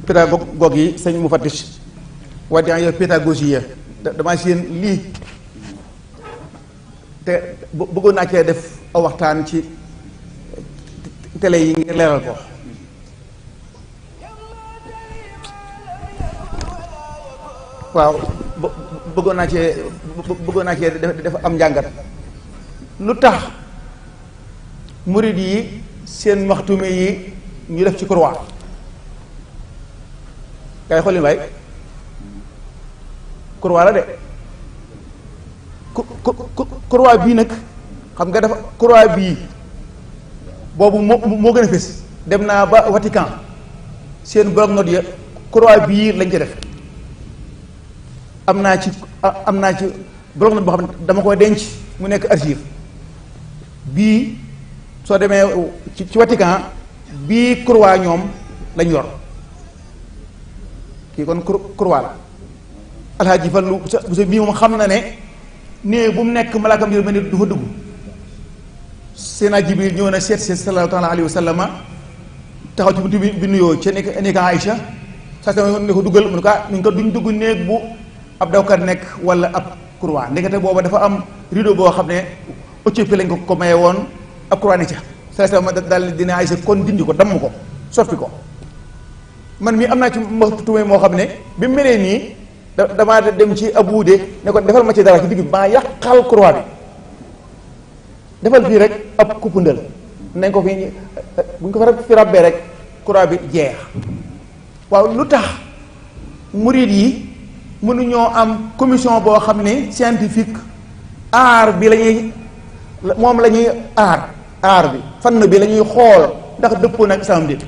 pédagogue yi sëñ mu fattish waddi yow pédagogie ya damaa seen lii te bëggoon naa cee def aw waxtaan ci télé yi ngir leeral ko waaw bëggoon naa cee def am njàngat lu tax murid yi seen maxtume yi ñu def ci croix kay xoolin waay croix la de croix bii nag xam nga dafa croix bii boobu moo gën a fës dem naa ba Vatican seen bloc-notes ya croix bii lañ ci def am naa ci bloc-notes boo xam ne dama koy denc mu nekk archive bii soo demee ci Vatican bii croix ñoom lañ yor kii kon croix la alxaaji Fallu bu sa bii moom xam na ne néeg bu mu nekk malaakam yor mel ni du fa dugg Seydina Jibril ñëw na seet si sallallahu taala alayhi wa sallama taxaw ci buntu bi nuyoo ca nekk Aïcha saa sa ne ko duggal mu ne ko ñu ko duñ dugg néeg bu ab dawkat nekk wala ab croix ndekete booba dafa am rideau boo xam ne Éthiopie lañ ko maye woon ab croix ne ca saa sa ma daal dina Aïcha kon dindi ko damm ko soppi ko man mii am naa ci maxtume moo xam ne bi mu melee nii damaa dem ci abuude ne ko defal ma ci dara ci digg bi maa yàqal croix bi defal fii rek ab kuppundal nañ ko fi bu ñu ko fi rabbee rek croix bi jeex waaw lu tax murid yi mënuñoo am commission boo xam ne scientifique aar bi la ñuy moom la ñuy aar bi fànn bi la ñuy xool ndax dëppoo nag islam déet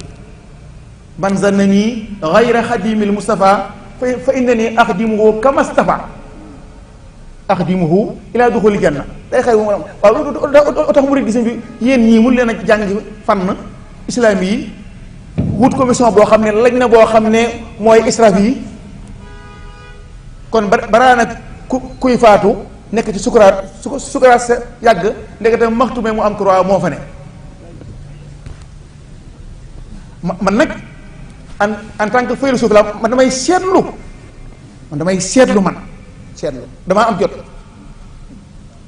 man zannani ghayra xadimil Mustafa fa innani axdimuhu kama stafa axdimuhu ila duxuli janna day xëy moom waaw tax murid gis bi yéen ñii mun leen a jàngi fànn islam yi wut commission boo xam ne lañ na boo xam ne mooy israf yi kon baraa nag kuy faatu nekk ci sukuraat sa yàgg ndekete maxtume mu am croix moo fa ne man nag en tant que philosophe la man damay seetlu man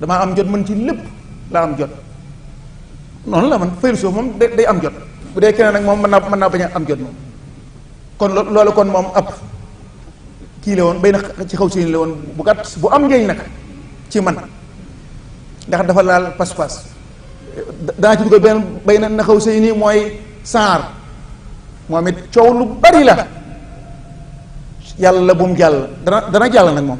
damaa am jot man ci lépp laa am jot noonu la man philosophe moom day am jot bu dee keneen nag moom mën naa bañ a am jot moom kon loolu kon moom ab kii la woon bay na ci xaw si la woon bu gàtt bu am njëriñ nag ci man ndax dafa laal pas-pas danaa ci dugal benn bay na xaw si nii mooy saar moom it coow lu bari la yàlla bu mu jàll dana jàll nag moom